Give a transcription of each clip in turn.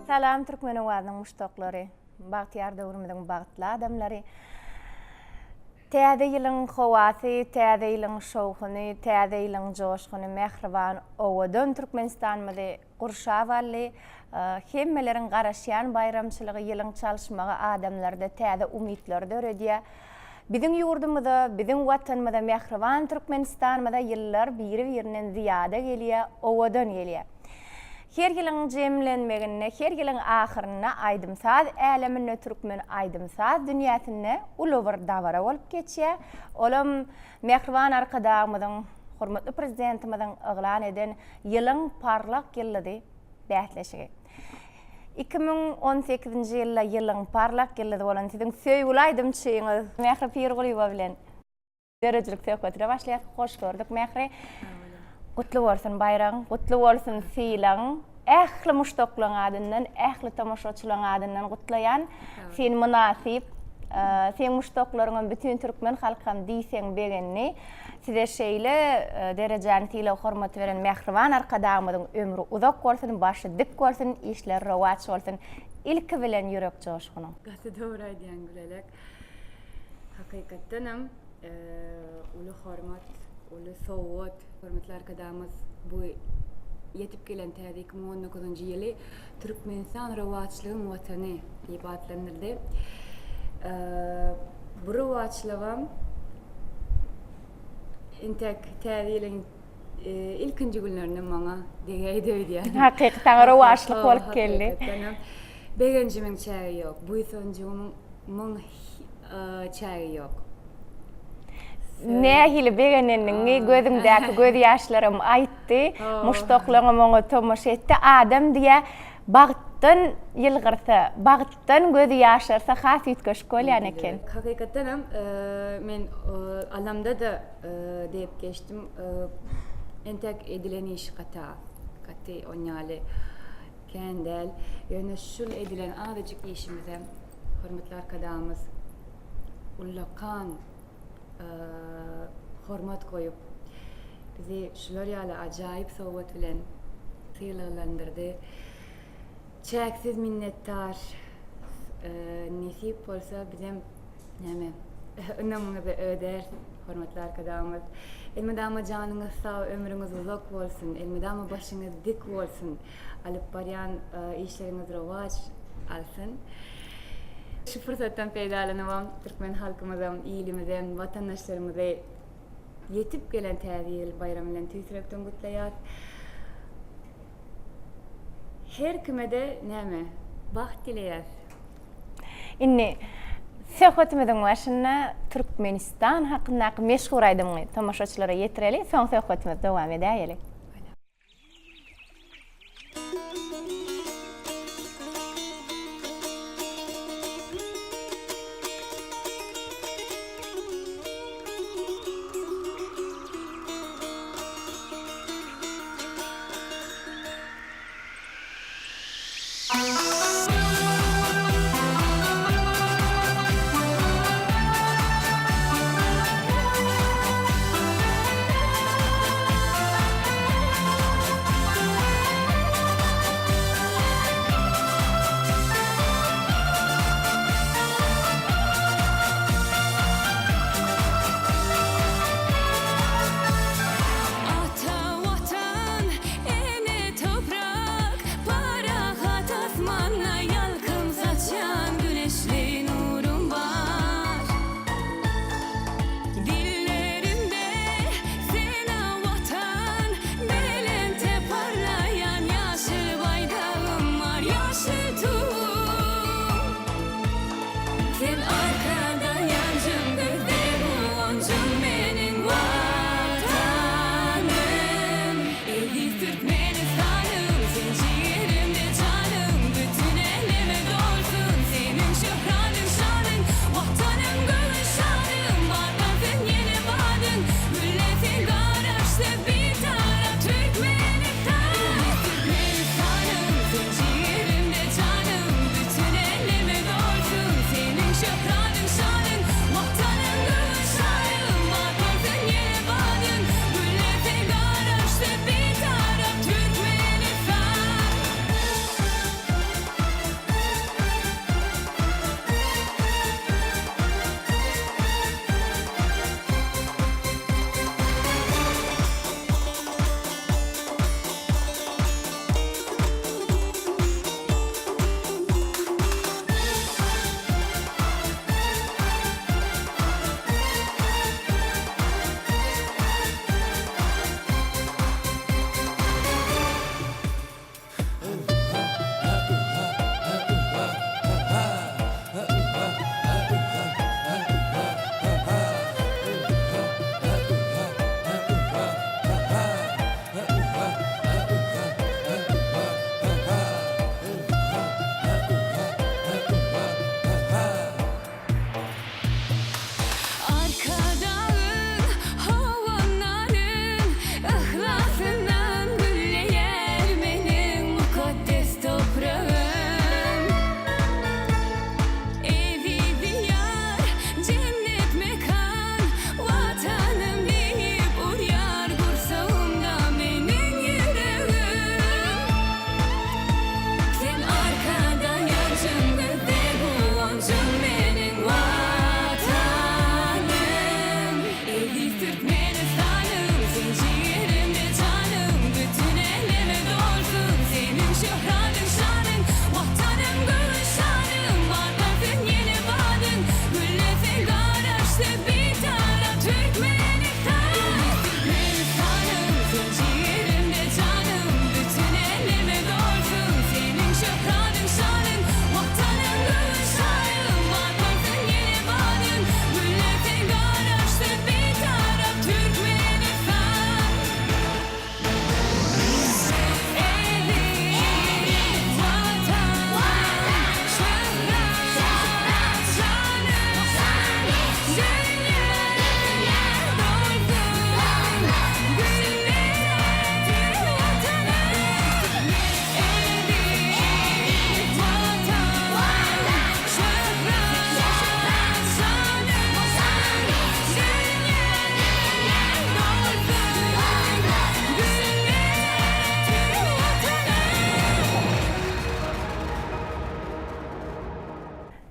Salam Türkmen owazynyň muşdaklary, bagtyýar döwrümiziň bagtly adamlary. Täze ýylyň howasy, täze ýylyň şowhuny, täze ýylyň joşguny mähriban, owadan Türkmenistanymyzy gurşap aldy. Hemmeleriň garaşýan baýramçylygy ýylyň çalyşmagy adamlarda täze umytlary döredýär. Biziň ýurdumyza, biziň Watanymyza, mähriban Türkmenistanymyza ýyllar biri-birinden zyýada gelýär, owadan gelýär. Her ýylyň jemlenmeginde, her ýylyň ahyrynda aýdym-saz äleminde, türkmen aýdym-saz dünýäsinde uly bir dabara bolup geçýär. Olam mähriban Arkadagymyzyň, hormatly Prezidentimiziň yglan eden Ýylyň parlak ýyldyzy bäsleşigi. 2018-nji ýylda Ýylyň parlak ýyldyzy bolan siziň söýgüli aýdymçyňyz Mähri Pirgulyýewa bilen döredijilik söhbetine başlaýas. Hoş gördük Mähri. Gutly bolsun baýragyň, gutly bolsun sylagyň. Ähli muşdaklaryň adyndan, ähli tomaşaçylaryň adyndan gutlaýan. Sen mynasyp. Seň muşdaklaryňam, bütin türkmen halkam diýseň begendi. Size şeýle derejäni sylag hormaty beren mähriban Arkadagymyzyň ömri uzak bolsun, başy dik bolsun, işleri rowaç bolsun. Ilki bilen ýürek joşgunyň. Gaty dogry aýdýaň Gülälek. Hakykatdanam uly hormat, uly sowgat. Hormatly Arkadagymyz bu ýetip gelen täze 2019-njy ýyly Türkmenistan rowaçlygyň watany diýip atlandyrdy. Bu rowaçlygam entek täze ýylyň ilkinji günlerinde maňa degäýdi öýdýän. Hakyky saňa rowaçlyk bolup geldi. Begenjimiň çägi ýok, buýsanjymyň çägi ýok. Nähili begeneniňi gözüňdäki gözýaşlaram aýtdy. Muşdaklaňam oňa tomaşa etdi. Adam diýýä, bagtdan ýylgyrsa, bagtdan gözi ýaşarsa has üýtgeşik bolýan eken. Hakykatdanam men alamda-da diýip geçdim. Entek edilen iş gaty az. Gaty onýaly kän däl. Ýöne şul edilen azajyk işimize hormatly Arkadagymyz ullakan hormat goýup, bizi şular ýaly ajaýyp sowgat bilen sylaglandyrdy. Çäksiz minnetdar. Nesip bolsa bizem näme ynamyňyzy ödäris, hormatly Arkadagymyz. Elmydama janyňyz sag, ömrüňiz uzak bolsun, elmydama başyňyz dik bolsun. Alyp barýan işleriňiz rowaç alsyn. Şu pursatdan peýdalanybam türkmen halkymyzam, ilimizem, watandaşlarymyzy ýetip gelen Täze ýyl baýramy bilen tüýs ýürekden gutlaýas. Her kime-de näme, bagt dileýäs. Indi söhbetimiziň başynda Türkmenistan hakyndaky meşhur aýdymyňy tomaşaçylara ýetireli, soň söhbetimizi dowam edäýeli. Ata Watan, ene toprak, parahat asman.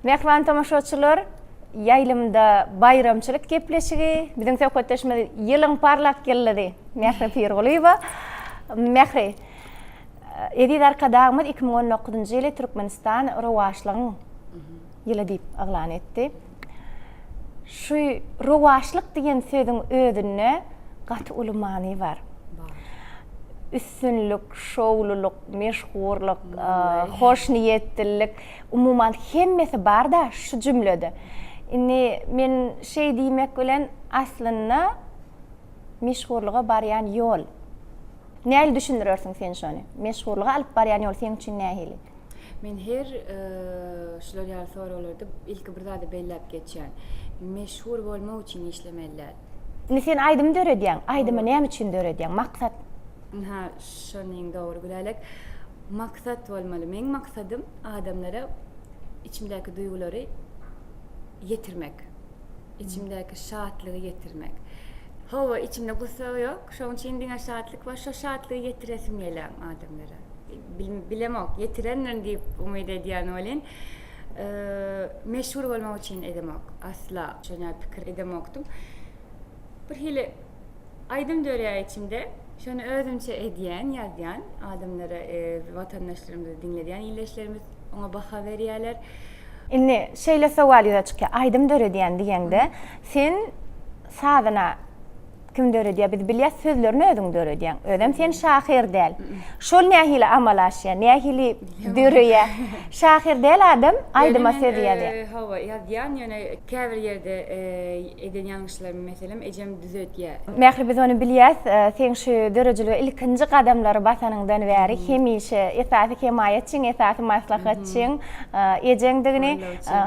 Mähriban tomaşaçylar, ýaýlymda baýramçylyk gepleşigi, biziň söhbetdeşimiz ýylyň parlak ýyldyzy Mähri Pirgulyýewa. Mähri, Eziz Arkadagymyz 2019-njy ýyly Türkmenistan rowaçlygyň ýyly diýip yglan etdi. Şu rowaçlyk diýen sözüň özünde gaty uly many bar. Üstünlik, şowlulyk, meşhurlyk, hoşniýetlilik, umuman hemmesi bar-da şu jümlede. Indi men şeý diýmek bilen aslynda meşhurlyga barýan ýol. Nähili düşündirersiň sen şony? Meşhurlyga alyp barýan ýol seň üçin nähili? Men her şular ýaly soraglarda ilki bir zady belläp geçýän. Meşhur bolmak üçin işlemeli däl. Indi sen aýdym döredýäň. Aýdymy näme üçin döredýäň? Maksat? Ynha, şonyň dogry Gülälek. Maksat bolmaly. Meň maksadym adamlara içimdäki duýgulary ýetirmek. Içimdäki şatlygy ýetirmek. Hawa, içimde gussa ýok. Şonuň üçin diňe şatlyk bar. Şo şatlygy ýetiresim gelýär adamlara. Bilemok, ýetirendirin diýip umyt edýän welin, meşhur bolmak üçin edemok. Asla şonýa pikir edemokdym. Bir hili aýdym dörýär içimde. Şony özümçe edýän, ýazýan. Adamlara, watandaşlarymyza diňledýän ildeşlerimiz oňa baha berýärler. Indi şeýle sowal ýüze çykýar. Aýdym döredýän diýeňde, sen sazyna Kim döredýär biz bilýäs sözlerini özüň döredýäň. Özem sen şahyr däl. Şol nähili amala aşýar? Nähili döreýär? Şahyr däl adam aýdyma söz ýazýar. Hawa ýazýan ýöne käbir ýerde eden ýalňyşlarymy meselem ejem düzedýär. Mähri biz ony bilýäs seň şu döredijilige ilkinji gadamlary basanyňdan bäri hemişe esasy hemaýatçyň esasy maslahatçyň ejeňdigini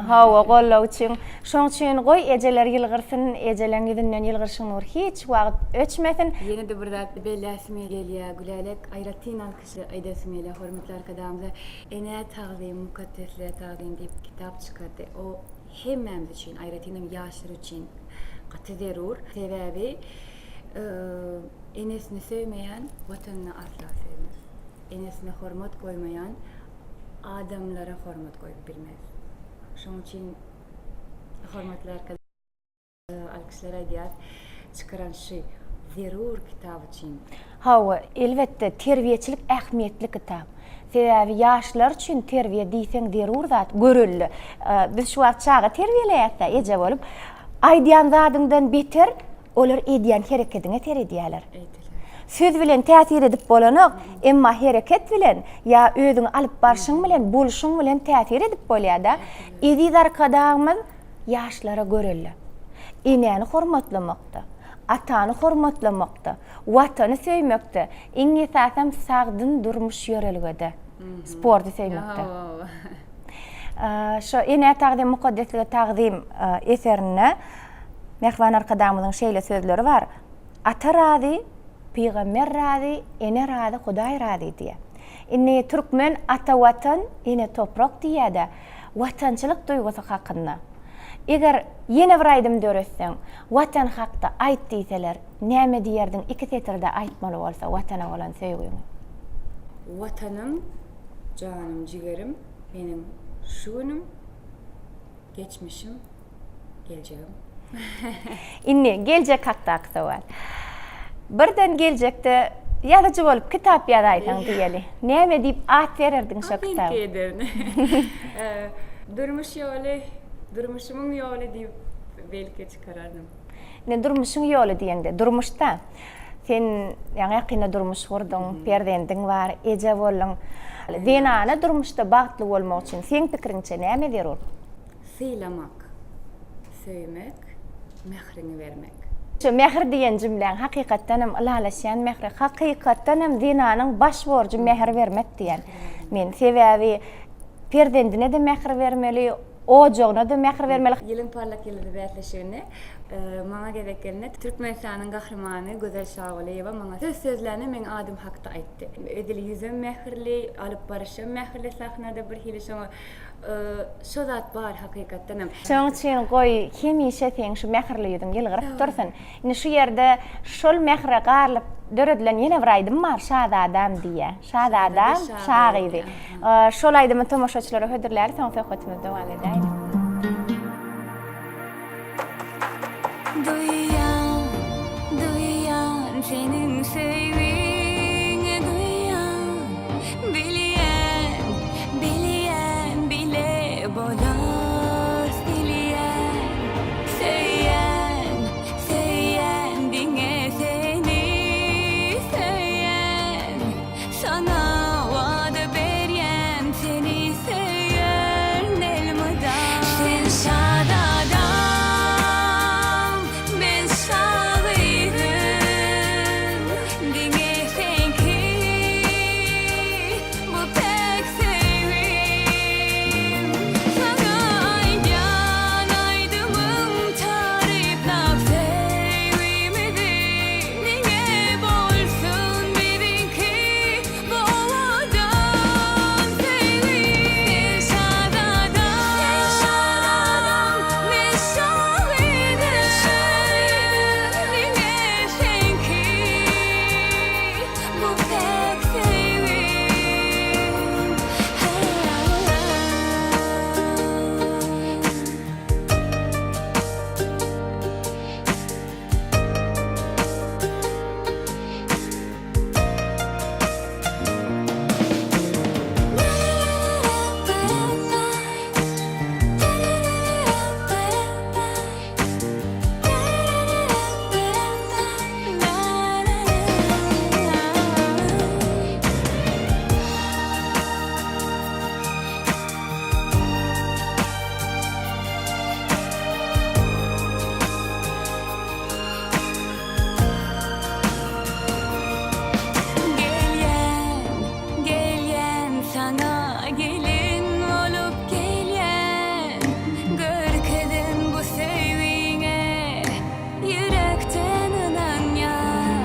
hawa gollawçyň Şoň üçin goý ejeler ýylgyrsyn, ejeleň ýüzünden ýylgyryşyň nury hiç wagt öçmesin. Ýene-de bir zat belläsim gelýär, Gülälek, aýratyn alkyş aýdasym gelýär hormatly Arkadagymyza. Enä tagzym, mukaddeslige tagzym diýip kitap çykardy. O hemmämiz üçin, aýratynam ýaşlar üçin gaty zerur. Sebäbi enesini söýmeýän Watanyny asla söýmez. Enesine hormat goýmaýan adamlara hormat goýup bilmez. Şonuň üçin hormatly Arkadagymyza alkyşlar aýdýarys çykaran şu zerur kitap üçin. Hawa, elbetde, terbiýeçilik ähmiýetli kitap. Sebäbi ýaşlar üçin terbiýe diýseň zerur zat, görelde. Biz şu wagt çaga terbiýeleýäs-dä, eje bolup. Aýdýan zadyňdan beter Olar edýän herekediňe seredýärler. Söz bilen täsir edip bolanok, emma hereket bilen ýa özüňi alyp barşyň bilen, bolşuň bilen täsir edip bolýar-da. Eziz Arkadagymyz ýaşlara görelde. Enäni hormatlamakda, atany hormatlamakda, Watany söýmekde, iň esasam sagdyn durmuş ýörelgede, sporty söýmekde. Şo Enä tagzym, mukaddeslige tagzym eserinde Mähriban Arkadagymyzyň şeýle sözleri bar, Ata razy, pygamber razy, ene razy, Hudaý razy diýýär. Indi türkmen Ata Watan, ene toprak diýýär-de, watançylyk duýgusy hakynda. Eger ýene bir aýdym döretseň, Watan hakda aýt diýseler, näme diýerdiň iki setirde aýtmaly bolsa Watana bolan söýgüňi? Watanym, janym, jigerim, meniň şu günüm. Geçmişim, geljegim. Indi geljek hakdaky sowal. Birden geljekde ýazyjy bolup kitap ýazaýsaň diýeli. Näme diýip at bererdiň şo kitaba? Belki ederin. Durmuş ýoly, durmuşymyň ýoly diýip belki çykarardym. Indi durmuşyň ýoly diýeňde, durmuşda sen ýaňy ýakynda durmuş gurduň, perzendiň bar, eje bolduň. Zenana durmuşda bagtly bolmak üçin seň pikiriňçe näme zerur? Sylamak, söýmek, mähriňi bermek. Şu mähir diýen jümläň hakykatdan hem ylalaşýan mähri. Hakykatdan hem zenanyň baş borjy mähir bermek diýen men. Sebäbi perzendine-de mähir bermeli, Ojagyna-da mähir bermeli. Ýylyň parlak ýyldyzy bäsleşiginde maňa gezek gelende Türkmenistanyň Gahrymany Gözel Şagulyýewa maňa söz sözlände meň adym hakda aýtdy. Edil ýüzem mähirli, alyp baryşam mähirli sahnada bir hili şoňa şo zat bar hakykatdanam. Şonuň üçin goý hemişe seň şu mähirli ýüzüň ýylgyryp dursun. Indi şu ýerde şol mähre garylyp döredilen ýene bir aýdym bar, Şazadam diýýär. Şazadam, şa gyzy. Şol aýdymy tomaşaçylara hödürläli, soň söhbetimizi dowam edäýeli. Seniň söýgiňi duýýan, bilýän, bilýän bile bolarys bilýän. Söýýän, söýýän diňe seni söýýän. Saňa wada berýän seni söýerin elmydam. Sen şazadam, men şa gyzym, diňe seňki bu päk söýgim. Saňa aýdýan aýdymym taryplap söýgimizi. Diňe bolsun biziňki bu owadan söýgi. Sen şazadam, men şa gyzym. Diňe seňki bu päk söýgim. Gelýän, gelýän saňa gelin bolup gelýän Görkezen bu söýgiňe ýürekden ynanýan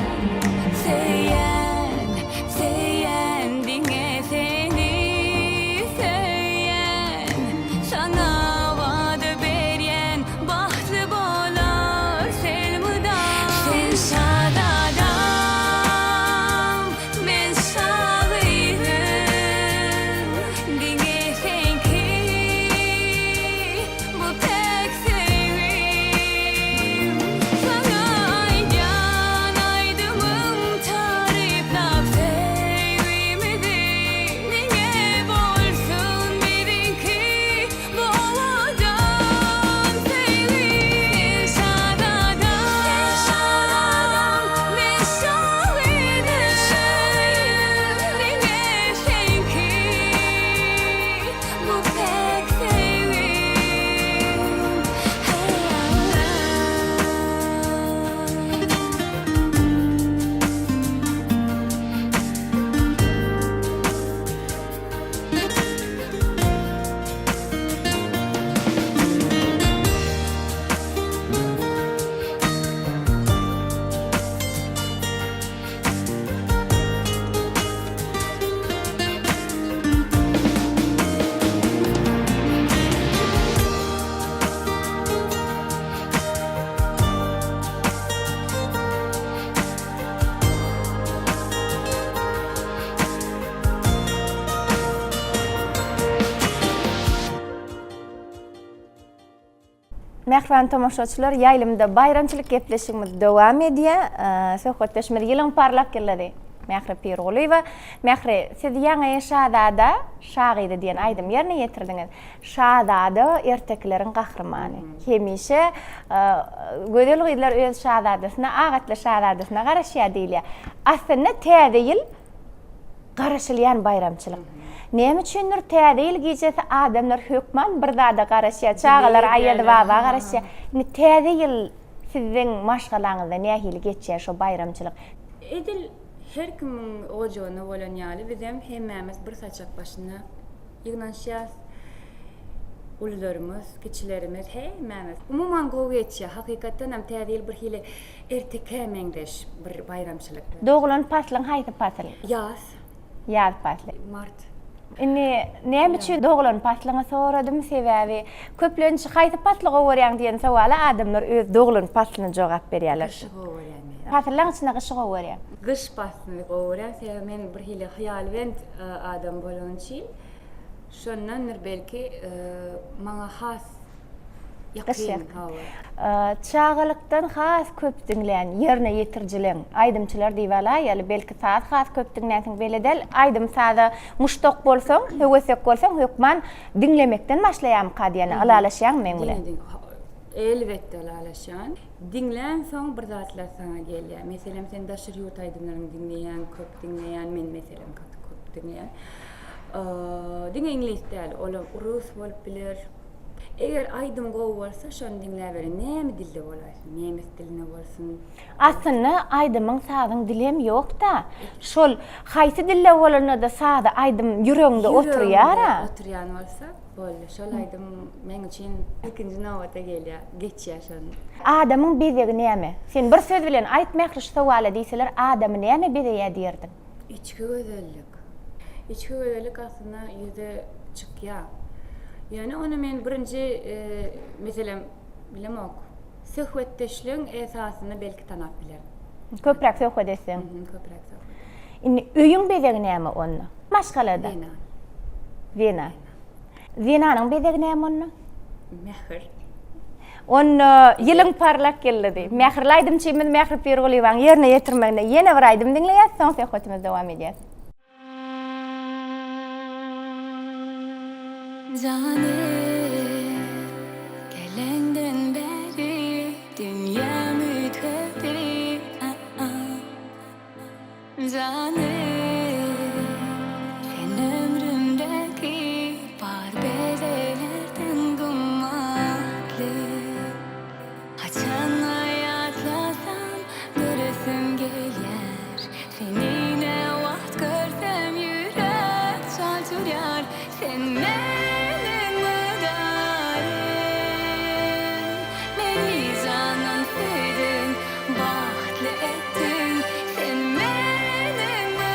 Söýýän, söýýän diňe seni söýýän Saňa wada berýän Bagtly bolarys elmydam. Sen şazadam, men şa gyzym. Diňe seňki bu päk söýgim. Saňa aýdýan aýdymym taryplap söýgimizi. Diňe bolsun biziňki Bu owadan söýgi. Sen şazadam, men şa gyzym. Diňe seňki bu päk söýgim. Mähriban tomaşaçylar, ýaýlymda baýramçylyk gepleşigimiz dowam edýär. Söhbetdeşimiz ýylyň parlak ýyldyzy Mähri Pirgulyýewa. Mähri, siz ýaňy Şazada, şa gyzy diýen aýdymy ýerine ýetirdiňiz. Şazada ertekileriň gahrymany. Hemişe gözel gyzlar öz şazadasyna, ak atly şazadasyna garaşýar diýilýär. Aslynda Täze ýyl Garaşylýan baýramçylyk. Näme üçindir Täze ýyl gijesi adamlar hökman bir zada garaşýar. Çagalar Aýaz baba garaşýar. Indi Täze ýyl siziň maşgalaňyzda nähili geçýär şo baýramçylyk? Edil her kimiň ojagynda bolan ýaly bizem hemmämiz bir saçak başynda ýygnanyşýas. Ulularymyz, kiçilerimiz hemmämiz. Umuman gowy geçýär. Hakykatdan hem Täze ýyl bir hili Ertekä meňzeş bir baýramçylyk. Doglan paslyň haýsy pasyl? Ýaz. Ýaz pasly. Mart. Indi näme üçin doglan paslyňy soradym, sebäbi köplenç haýsy pasly gowy görýäň diýen sowala adamlar öz doglan paslyny jogap berýärler. Gyşy gowy görýän men. Pasyllaň içinde gyşy gowy görýäň. Gyş paslyny gowy görýän, sebäbi men bir hili hyýalbent adam bolany üçin şondandyr belki maňa has. Ýakyn, hawa. Çagalykdan has köp diňlän ýerine ýetirijileň, aýdymçylar diýip alaýaly, belki saz has köp diňlänsiň belli däl, aýdym-saza muşdak bolsaň, höwesek bolsaň hökman diňlemekden başlaýarmyka diýen, ylalaşýaňmy meň bilen? Diňe, elbetde ylalaşýan. Diňlänsoň bir zatlar saňa gelýär. Meselem, sen daşary ýurt aýdymlaryny diňleýäň, köp diňleýän, men meselem gaty köp diňleýän. Diňe iňlis däl, olam rus bolup biler, Eger aýdym gowy bolsa şony diňläberiň näme dilde bolaýsyn nemes dilinde bolsun. Aslynda aýdymyň sazyň dilem ýokda. Şol haýsy dilde bolanda-da sazy aýdym ýüregiňde oturýara. Ýüregiňde oturýan bolsa boldy. Şol aýdym meň üçin ilkinji nobata gelýär, geçýär şony. Adamyň bezegi näme? Sen bir söz bilen aýt Mähri şu sowala diýseler adamy näme bezeýär diýerdiň? Içki gözellik. Içki gözellik aslynda ýüze çykýar. Ýöne ony men birinji, meselem, bilemok, söhbetdeşligiň esasynda belki tanap bilerin. Köpräk söhbet etseň. Köpräk söhbet. Indi öýüň bezegi näme onda? Maşgalada. Zenan. Zenan. Zenanyň bezegi näme onda? Mähir. Onda ýylyň parlak ýyldyzy, mähirli aýdymçymyz Mähri Pirgulyýewanyň ýerine ýetirmeginde ýene bir aýdym diňleýäs, soň söhbetimizi dowam edýäs. Janym, geleňden bäri dünýäm üýtgedi, Janym, sen ömrümdäki bar bezeglerden gymmatly. Haçan-da ýatlasam, göresim gelýär. Seni ne wagt görsem ýürek çalt urýar. Sen meniň mydarym, meni jandan söýdüň, bagtly etdiň. Sen meniň mydarym.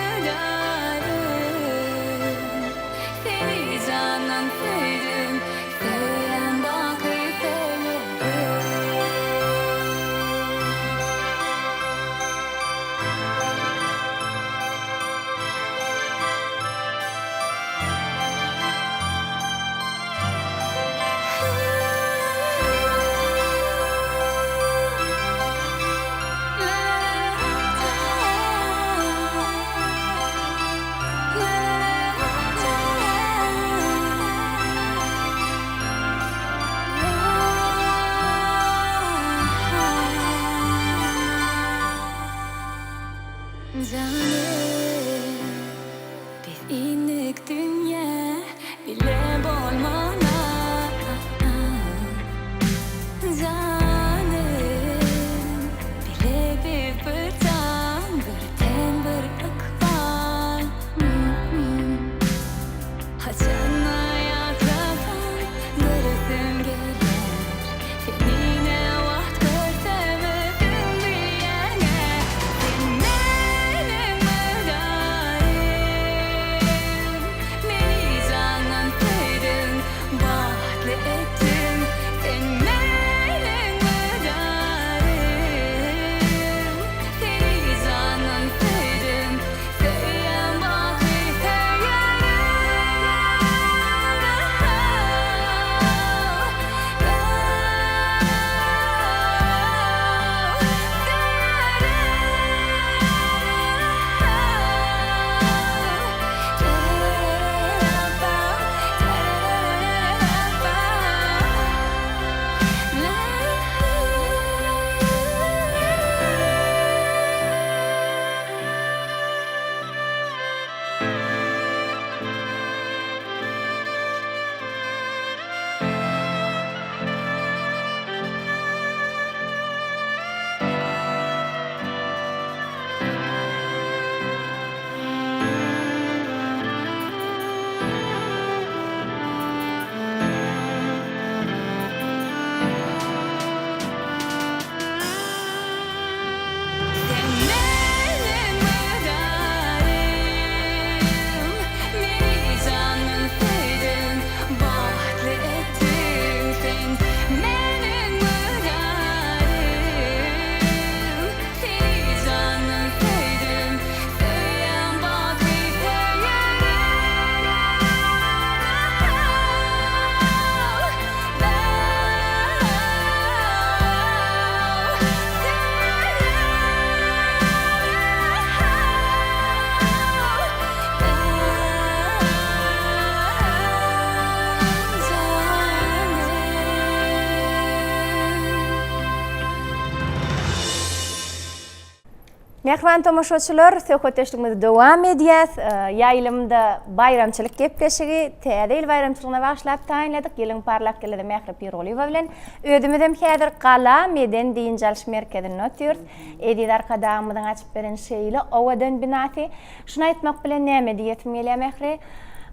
Mähriban tomaşaçylar, söhbetdeşligimizi dowam edýäs. Ýaýlymda baýramçylyk gepleşigi Täze ýyl baýramçylygyna bagyşlap taýynladyk. Ýylyň parlak ýyldyzy Mähri Pirgulyýewa bilen özümizem häzir Gala medeni dynç alyş merkezinde otyrys. Eziz Arkadagymyzyň açyp beren şeýle owadan binasy. Şuny aýtmak bilen näme diýesim gelýär Mähri?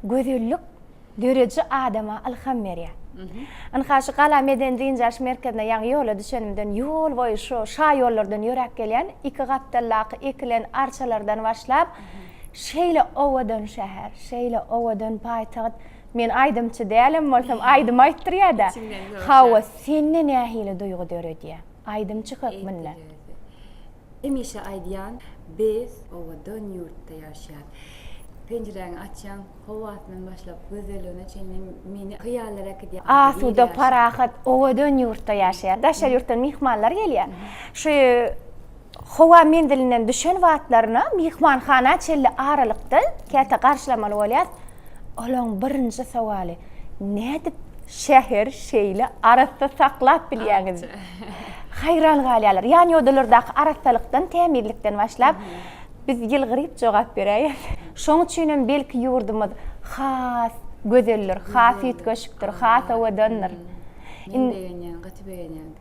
Gözellik döredi adama ylham berýär. Ynha şu Gala medeni dynç alyş merkezine ýaňy ýola düşenimden ýol boýy şu şa ýollardan ýöräp gelýän, iki gapdaldaky ekilen arçalardan başlap, şeýle owadan şäher, şeýle owadan paýtagt. Men aýdymçy dälem bolsam aýdym aýtdyrýar-da. Hawa, sende nähili duýgy döredýär? Aýdymçy hökmünde. Hemişe aýdýan, biz owadan ýurtda ýaşaýas. Penjiräňi açýaň, howasyndan başlap gözelligine çenli meni hyýallara äkidýär. Asuda, parahat, owadan ýurtda ýaşaýar. Daşary ýurtdan myhmanlar gelýär. Şu howa menzilinden düşen wagtlaryna myhmanhana çenli aralykda käte garşylamaly bolýar. Olaň birinji sowaly, nädip şäheri şeýle arassa saklap bilýäňiz? Haýran galýarlar. Ýanýodalardaky arassalykdan, tämizlikden başlap, biz ýylgyryp jogap beräýýäs. Şoň üçin hem belki ýurdumyz has gözeldir, has üýtgeşikdir, has owadandyr. Men begenýän, gaty begenýän.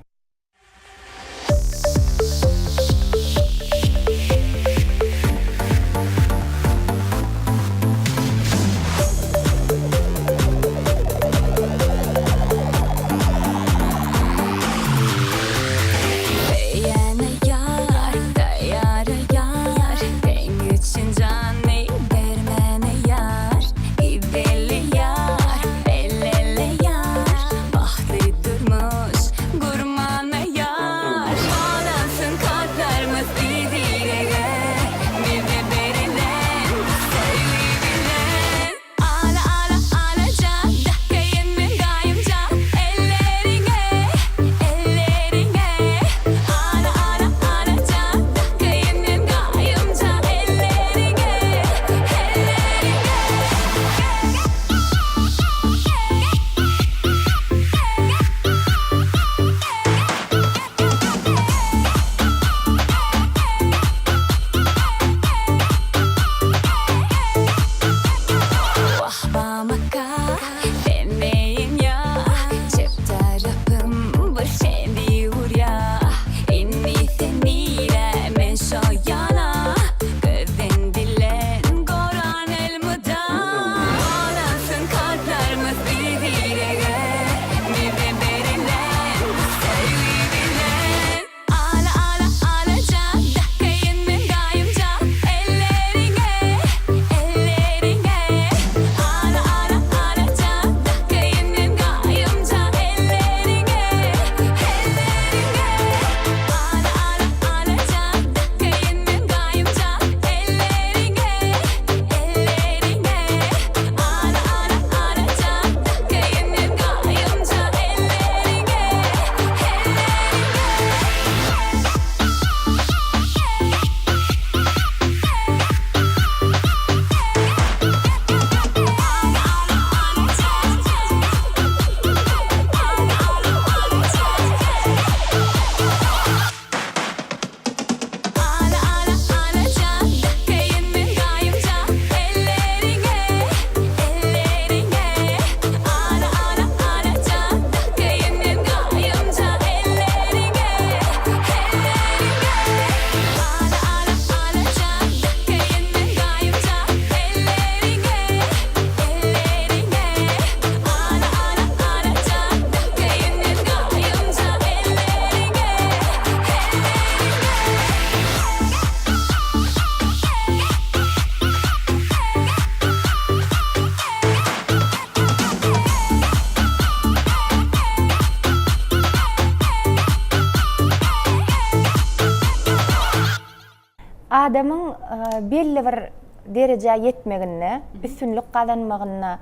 Adamyň belli bir derejä ýetmeginde, üstünlik gazanmagynda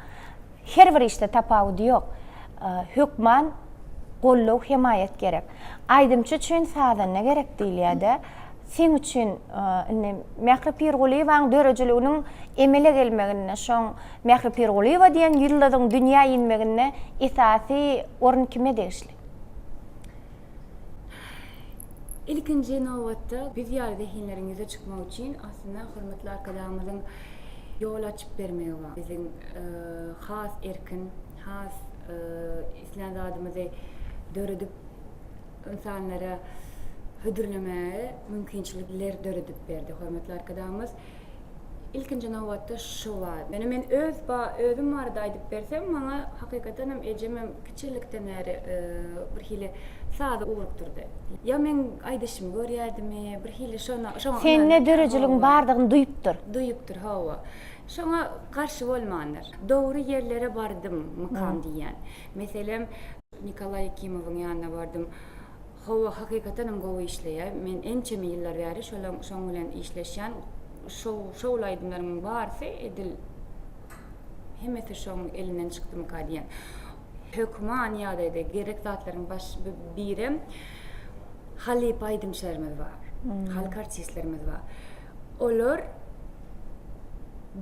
her bir işde tapawudy ýok. Hökman goldaw, hemaýat gerek. Aýdymçy üçin sazanda gerek diýilýär-de. Seň üçin indi Mähri Pirgulyýewaň döredijiliginiň emele gelmeginde, şoň Mähri Pirgulyýewa diýen ýyldyzyň dünýä inmeginde esasy orun kime degişli? Ilkinji nobatda biz ýaly zehinleriň ýüze çykmagy üçin aslynda hormatly Arkadagymyzyň ýol açyp bermegi bar. Biziň has erkin, has islän zadymyzy döredip ynsanlara hödürlemäge mümkinçilikler döredip berdi hormatly Arkadagymyz. Ilkinji nobatda şu bar. Ýöne men öz ba özüm barada aýdyp bersem, maňa hakykatdan hem ejemem kiçilikden bäri bir hili saza ugrukdyrdy. Ýa meň aýdyşymy görýärdimi, bir hili şona şoňa Sende döredijiligiň bardygyny duýupdyr. Duýupdyr, hawa. Şoňa garşy bolmandyr. Dogry ýerlere bardym mykam diýýän. Meselem, Nikolaý Ýekimowyň ýanyna bardym. Hawa, hakykatdanam gowy işleýär. Men ençeme ýyllar bäri şolaň şoň bilen işleşýän. Şow şowly aýdymlarymyň barysy edil hemmesi şoň elinden çykdymyka diýýän. Hökman ýagdaýda gerek zatlaryň baş birem halypa aýdymçylarymyz bar. Halk artistlerimiz bar. Olar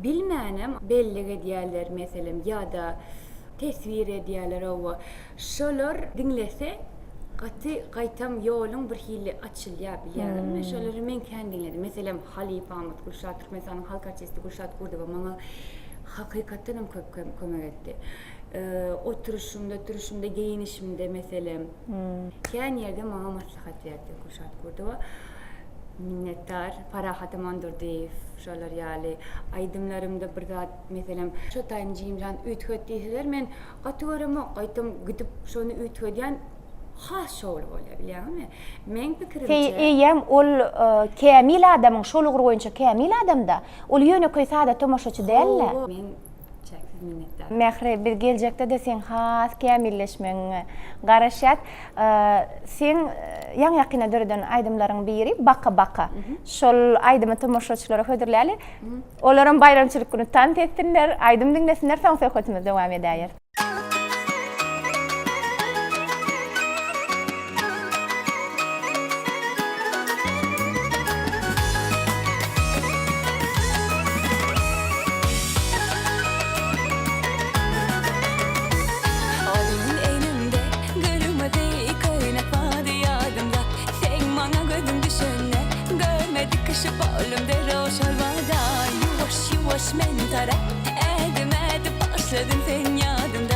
bilmänem bellik edýärler meselem ýa-da teswir edýärler hawa. Şolar diňlese gaty gaýtam ýoluň bir hili açylýar bilýäňizmi? Şolary men kän diňledim. Meselem halypamyz Gülşat Türkmenistanyň halk artisti Gülşat Gurdowa maňa hakykatdan hem köp kömek etdi. Oturyşymda, turuşymda, geýinişimde meselem kän ýerde maňa maslahat berdi Gülşat Gurdowa. Minnetdar. Parahat Amandurdyýew şolar ýaly aýdymlarymda bir zat meselem şo taýyny jigimjan üýtget diýseler men Gaty göremok, gaýtam gidip şony üýtgedýän has şowly bolýar bilýäňizmi? Meň pikirimçe. Eýýäm ol kämil adamyň şol ugur boýunça kämil adamda. Ol ýönekeý sada tomaşaçy däl-de. Hawa, men çäksiz minnetdar. Mähri, biz geljekde-de seň has kämilleşmegiňe garaşýas. Seň ýaňy-ýakynda döreden aýdymlaryň biri Baka baka. Şol aýdymy tomaşaçylara hödürläli. Olaram baýramçylyk güni tans etsinler, aýdym diňlesinler, soň söhbetimizi dowam edäýeris. Onuň elinde gyrmyzy köýnek bardy ýadymda Seň maňa gözüň düşende Görmedik kişi boldum derrew şol bada Ýuwaş ýuwaş men tarap ädim ädip başladyň sen ýadymda.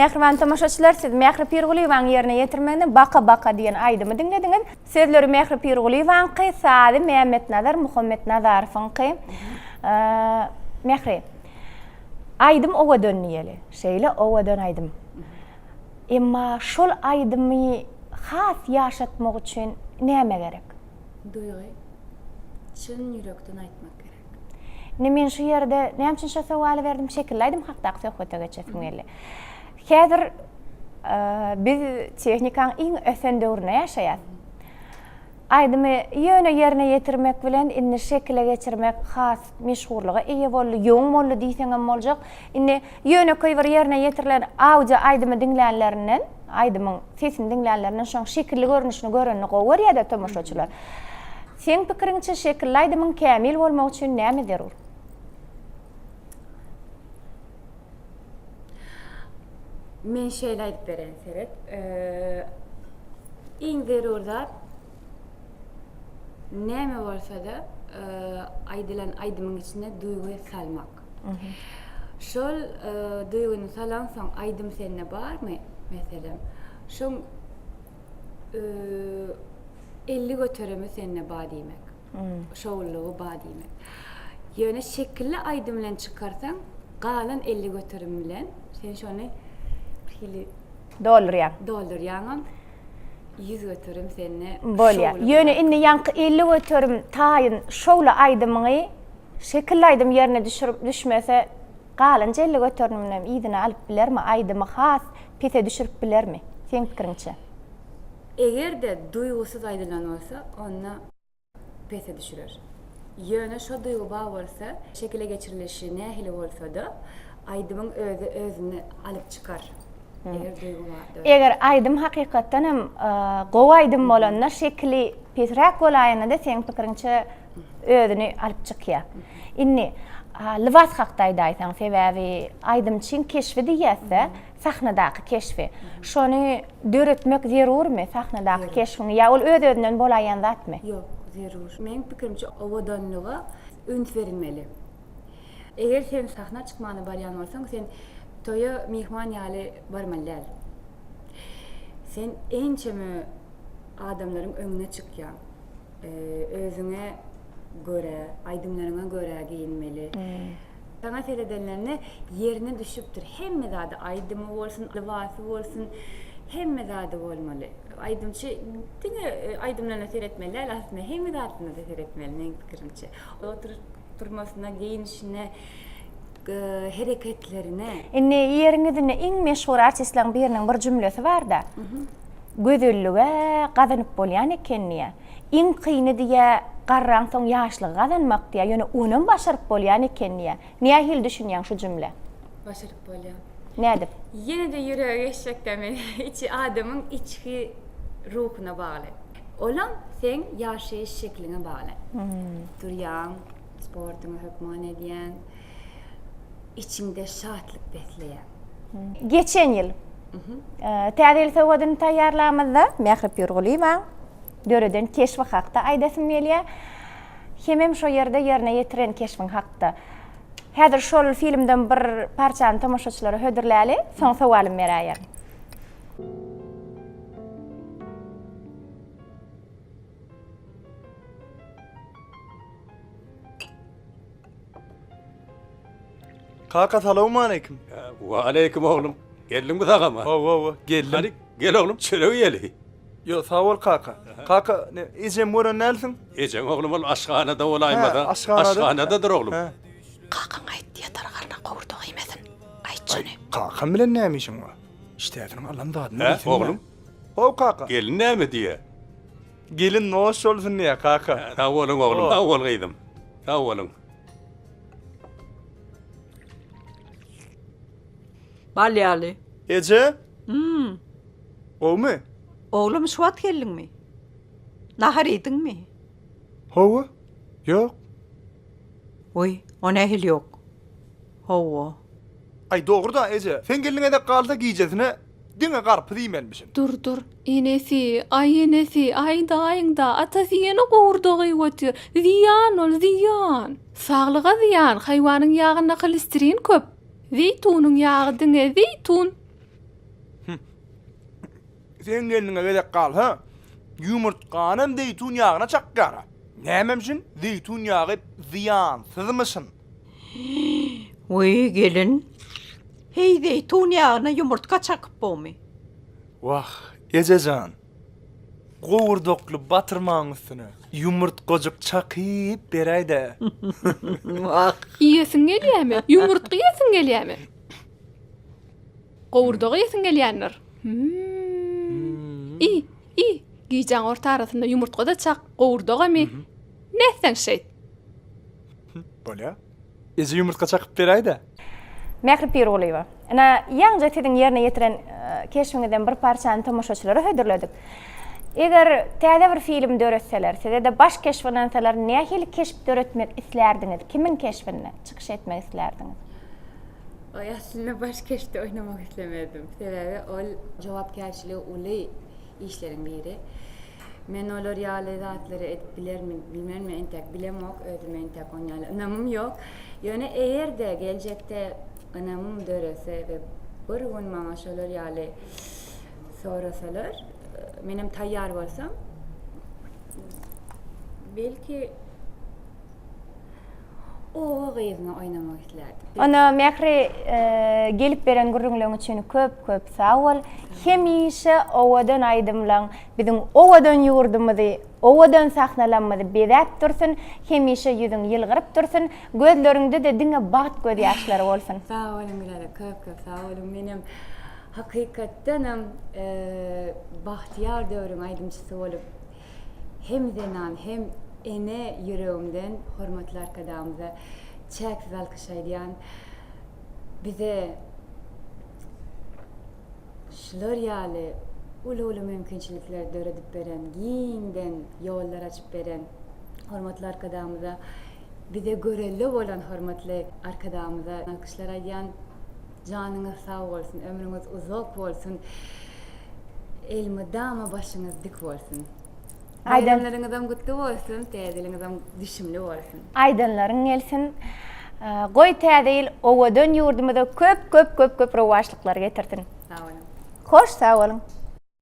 Mähriban tomaşaçylar, siz Mähri Pirgulyýewanyň ýerine ýetirmeginde Baka baka diýen aýdymy diňlediňiz. Sözleri Mähri Pirgulyýewanyňky, sazy Mämmetnazar Muhammetnazarowyňky. Mähri, aýdym owadan diýeli. Şeýle owadan aýdym. Emma şol aýdymy has ýaşatmak üçin näme gerek? Duýgy. Çyn ýürekden aýtmak gerek. Indi men şu ýerde näme üçin şo sowaly berdim? Şekilli aýdym hakdaky söhbete geçesim geldi. Häzir biz tehnikaň iň ösen döwründe ýaşaýas. Aýdymy ýöne ýerine ýetirmek bilen indi şekile geçirmek has meşhurlyga eýe boldy, ýoň boldy diýseňem boljak. Indi ýönekeý bir ýerine ýetirilen audio aýdymy diňlänlerinden, aýdymyň sesini diňlänlerinden şoň şekilli görnüşini görenini gowy görýär-de tomaşaçylar. Seň pikiriňçe şekilli aýdymyň kämil bolmagy üçin näme zerur? Men şeýle aýdyp bereýin seret. Iň zerur zat näme bolsa-da aýdylan aýdymyň içine duýgy salmak. Şol duýgyny salansoň aýdym sende barmy? Meselem, şoň 50 göterimi sende bar diýmek. Şowlulygy bar diýmek. Ýöne şekilli aýdym bilen çykarsaň, galan 50% bilen sen şony bir hili doldurýaň. Doldurýaňam 100% sende bolýar. Ýöne indi ýaňky 50% taýyn şowly aýdymyňy şekilli aýdym ýerine düşürip düşmese, galan 50%-ni hem yzyna alyp bilermi, aýdymy has pese düşürip bilermi? Seň pikiriňçe? Eger-de duýgusyz aýdylan bolsa, onda pese düşürer. Ýöne şo duýgy bar bolsa, şekile geçirilişi nähili bolsa-da, aýdymyň özi özüni alyp çykar. Eger duýgy bar. Eger aýdym hakykatdan hem gowy aýdym bolanda, şekili pesräk bolaýanda-da seň pikiriňçe özüni alyp çykýar. Indi lybas hakda aýdaýsaň, sebäbi aýdymçyň keşbi diýýäs-de, Sahnadaky keşbi. Şony döretmek zerurmy, sahnadaky keşbiňi ýa ol öz-özünden bolaýýan zatmy? Ýok, zerur. Meň pikirimçe owadanlyga üns berilmeli. Eger sen sahna çykmana barýan bolsaň, sen toýa myhman ýaly barmaly däl. Sen ençeme adamlaryň öňüne çykýaň. Özüňe görä, aýdymlaryňa görä geýinmeli. Saňa seredenlerinde ýerine düşüpdir. Hemme zady, aýdymy bolsun, lybasy bolsun, hemme zady bolmaly. Aýdymçy diňe aýdymlaryna seretmeli däl, aslynda hemme zadyna-da seretmeli meň pikirimçe. Oturyp durmasyna, geýnişine, hereketlerine. Indi ýeriň ýüzünde iň meşhur artistleriň biriniň bir jümlesi bar-da. Gözellig-ä gazanyp bolýan eken diýýär. Iň kyny diýýä, garraňsoň ýaşlygy gazanmak diýýä, ýöne onam başaryp bolýan eken diýýä. Nähili düşünýäň şu jümlä? Başaryp bolýar. Nädip? Ýene-de ýürege geçjekdä men. Içi adamyň içki ruhuna bagly. Olam seň ýaşaýyş şekliňe bagly. Durýaň, sportuňy hökman edýäň, içiňde şatlyk besleýäň. Geçen ýyl Täze ýyl sowgadyny taýýarlamyzda Mähri Pirgulyýewaň döreden keşbi hakda aýdasym gelýär. Hemem şo ýerde ýerine ýetiren keşbiň hakda. Häzir şol filmden bir parçany tomaşaçylara hödürläli, soň sowalymy beräýerin. Kaka salowmaleýkim. Waleýkim oglum. Geldiňmi sagama? Hawa, hawa, geldim. Hany, gel oglum, çörek iýeli. Ýok, sag bol kaka. Kaka, ne, ejemi gören dälsiň? Ejeň oglum ol aşhanada bolaýmasa. Hä, aşhanada. Aşhanadadyr oglum. Hä. Kakaň aýt, ýatar garna gowurdak iýmesin. Aýt şony. Kakam bilen näme işiň bar? Işdäsiniň alan zadyny Hä, bilsin-dä. oglum? How kaka. Gelin näme diýýä? Gelin noş bolsun diýýä, kaka. Sag boluň oglum, sag bol gyzym. Sag boluň. Bal ýaly. Eje? Hum. Gowumy? Oglum şu wagt geldiňmi? Nahar iýdiňmi? Hawa. Ýok. Wiý, o nähili ýok? Hawa. Aý dogry-da eje, sen gelniň gezek galsa gijesine diňe garpyz iýmelimişin. Dur, dur, enesi, aý enesi, aý daýyň-da, atasy ýene gowurdak iýip otyr. Zyýan ol, zyýan. Saglyga zyýan, haýwanyň ýagynda holesterin köp. Zeýtunyň ýagy diňe zeýtun. Seň gelniňe gezek galsa, ýumurtganam zeýtun ýagyna çakýar-a. Nämemşin, zeýtun ýagy zyýansyzmyşyn. Wiý, gelin. Heý, zeýtun ýagyna ýumurtga çakyp bomy? Wah, eje jan. Gowurdakly batyrmaň üstüne ýumurtgajyk çakyp beräý-dä. Wah. Iýesiň gelýämi? Ýumurtga iýesiň gelýämi? Gowurdak iýesiň gelýändir. Hümm. Iý, iý. Gijäň orta arasynda ýumurtga-da çak, gowurdagam iý. Nätseň şeýt. Bolýa. Eje ýumurtga çakyp beräý-dä. Mähri Pirgulyýewa, ine, ýaňja siziň ýerine ýetiren keşbiňizden bir parçany tomaşaçylara hödürledik. Eger täze bir film döretseler, size-de baş keşp ynansalar, nähili keşp döretmek islärdiňiz? Kimiň keşbinde çykyş etmek islärdiňiz? Oý, aslynda baş keşpde oýnamak islemezdim. Sebäbi ol jogapkärçiligi uly işleriň biri. Men olar ýaly zatlary edip bilermi, bilmenmi entäk bilemok, özüme entäk on ýaly ynamym ýok. Ýöne eger-de geljekde ynamym dörese we bir gün maňa şolar ýaly sorasalar, menem taýýar bolsam, belki Oba gyzyny oýnamak islärdim. Onda Mähri gelip beren gürrüňleň üçin köp köp sag bol. Hemişe owadan aýdymlaň biziň owadan ýurdumyzy, owadan sahnalamyzy bezäp dursun. Hemişe ýüzüň ýylgyryp dursun. Gözleriňde-de diňe bagt gözýaşlary bolsun. Sag boluň Gülala köp köp sag boluň. Menem hakykatdanam bagtyýar döwrüň aýdymçysy bolup Hem zenan, hem ene ýüregimden hormatly Arkadagymyza çäksiz alkyş aýdýan. Bize şular ýaly uly-uly mümkinçilikleri döredip beren, giňden ýollar açyp beren hormatly Arkadagymyza, bize görelde bolan hormatly Arkadagymyza alkyşlar aýdýan. Janyňyz sag bolsun, ömrüňiz uzak bolsun. Elmydama başyňyz dik bolsun. Baýramlaryňyzam gutly bolsun, täze ýylyňyzam düşümli bolsun. Aýdanlaryň gelsin. Goý täze ýyl owadan ýurdumyza köp köp köp köp rowaçlyklar getirsin. Sag boluň. Hoş sag boluň.